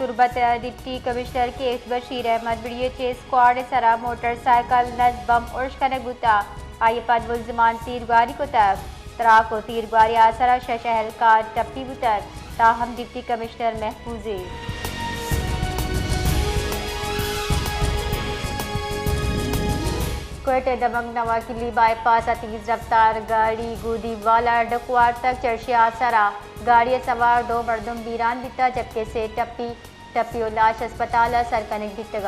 تربت ءِ deputy commissioner K H Bashir Ahmad B D H A squad ءِ سرا موٹر سائیکل نز بم ارش کنگ بوتگ، آئی ءَ پد ملزمان تیرگواری کتگ۔ تراک ءُ تیرگواری ءِ آسرا شش اہلکار ٹپی بوتگ، تاہم ڈپٹی کمشنر محفوظ ایں۔ کوئٹہ ءِ دمگ نواں کلی بائی پاس ءَ تیز رفتار گاڑی گودی والا ڈک وارتگ، چرشی ءِ آسرا گاڑی ءَ سوار دو مردم بیران بیتگ، جبکہ سے ٹپی ٹپی ءُ لاش ہسپتال ءَ سر کنگ بیتگ۔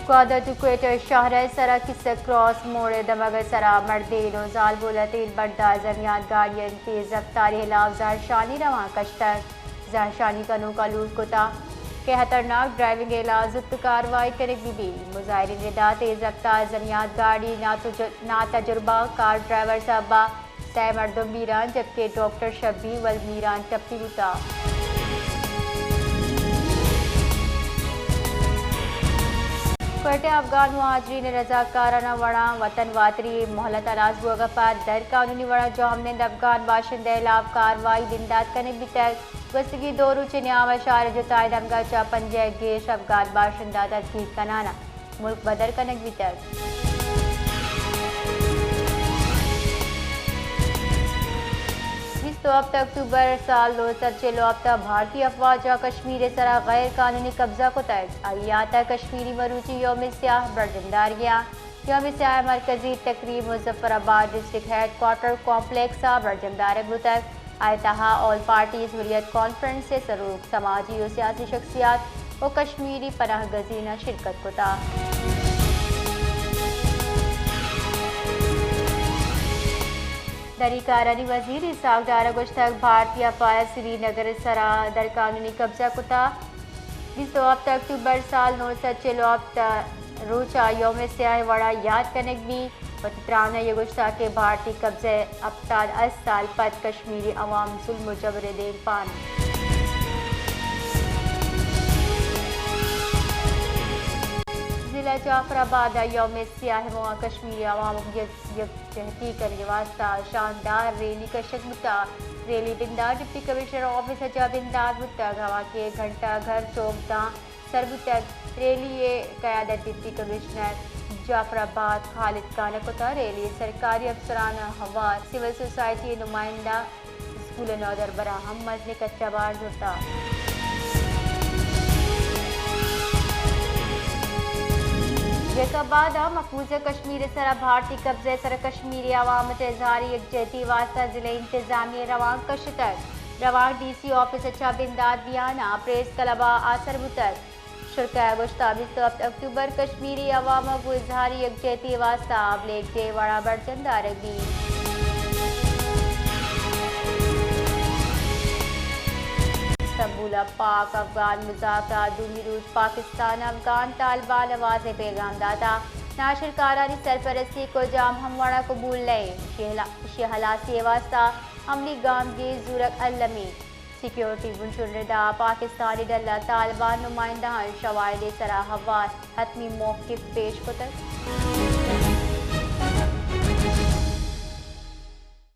گوادر ءُ کوئٹہ شہر ءِ سرا کسہ کراس موڑ ءِ دمگ ءِ سرا مردین ءُ زالبول ءَ تیل بردار زمیات گاڑی ءِ تیز رفتاری ہلاف زہرشانی روان کشتگ۔ زہرشانی کنوکاں لوٹ کتگ کہ خطرناک ڈرائیونگ ءِ ہلاف زوت کاروائی کنگ بہ بیت۔ مظاہرین ءِ ردا تیز رفتار زمیات گاڑی ناتج-، ناتجربہ کار ڈرائیور سبب ءَ سئے مردم بیران، جبکہ ڈاکٹر شبیر ول بیران ٹپی بوتگ۔ کوئٹہ ءَ افغان مہاجرین ءِ رضاکارانہ وڑاں وطن واتری ءِ مہلت ہلاس بوگ ءَ پد غیر قانونی وڑاں جاہ منند افغان باشندہ ءِ ہلاف کاروائی بندات کنگ بیتگ۔ گوستگیں دو روچ ءِ نیام ءَ شہر ءِ جتائیں دمگاں چہ پنجاہ ءَ گیش افغان باشندہ دزگیر کنان ءَ ملک بدر کنگ بیتگ۔ بیست ءُ ہپت اکتوبر سال نو سد چل ءُ ہپت ءَ بھارتی افواج ءَ کشمیر ءِ سرا غیر قانونی قبضہ کتگ۔ آئی ءِ یات ءَ کشمیری مروچی یوم سیاہ برجم دارگ ءَ اِنت۔ یوم سیاہ ءِ مرکزی تقریب مظفر آباد ڈسٹرکٹ ہیڈ کوارٹر کمپلیکس ءَ برجم دارگ بوتگ۔ آئی ءِ تہا آل پارٹیز حریت کانفرنس ءِ سروک، سماجی ءُ سیاسی شخصیات ءُ کشمیری پناہ گزیناں شرکت کتگ۔ دری کارانی وزیر اسحاق ڈار ءَ گوشتگ، بھارتی افواج ءَ سری نگر ءِ سرا غیر قانونی قبضہ کتگ۔ بیست ءُ ہپت اکتوبر سال نو سد چل ءُ ہپت ءِ روچ ءَ یوم سیاہ ءِ وڑا یات کنگ بیت۔ وتی تران ءَ آئی ءَ گوشتگ کہ بھارتی قبضہ ءِ ہپتاد ہشت سال پد کشمیری عوام ظلم ءُ جبر ءِ دیمپان اِنت۔ ضلع جعفر آباد ءَ یوم سیاہ ءِ موہ ءَ کشمیری عوام ءَ یک یکجہتی کنگ ءِ واستہ شاندار ریلی کشگ بوتگ۔ ریلی ءِ بندات ڈپٹی کمشنر آفس ءَ چہ بندات بوتگ، ہما کہ گھنٹہ گھر چوک داں سر بوتگ۔ ریلی ءِ قیادت ڈپٹی کمشنر جعفر آباد خالد خان ءَ کتگ۔ ریلی ءَ سرکاری افسران ءَ ہوار، سول سوسائٹی ءِ نمائندہ، اسکول ءِ نودربراں ہم مزنیں کچ ءُ بار زرتگ۔ جیکب آباد ءَ مقبوضہ کشمیر ءِ سرا بھارتی قبضہ ءِ سرا کشمیری عوام ءَ چہ اظہار یکجہتی ءِ واستہ ضلعی انتظامیہ ءَ روانک کشتگ۔ روانک ڈی سی آفس ءَ چہ بندات بیان ءَ پریس کلب ءَ آسر بوتگ۔ شرکا ءَ گوشتگ، بیست ءُ ہپت اکتوبر کشمیری عوام ءَ گوں اظہار یکجہتی ءِ واستہ بلیک ڈے ءِ وڑا برجم دارگ بیت۔ استنبول ءَ پاک افغان مذاکرات دومی روچ، پاکستان ءَ افغان طالبان ءَ واضح پیغام داتگ، ناشرکارانی سرپرستی کجام ہم وڑا قبول نہ اِنت، ایشی ہلا-، ایشی ہلاسی ءِ واستہ عملی گامگیج زورگ المی۔ سیکیورٹی بنشون ءِ ردا پاکستانی ڈل ءَ طالبان نمائندہاں شواہد ءِ سرا ہوار حتمی موقف پیش کتگ۔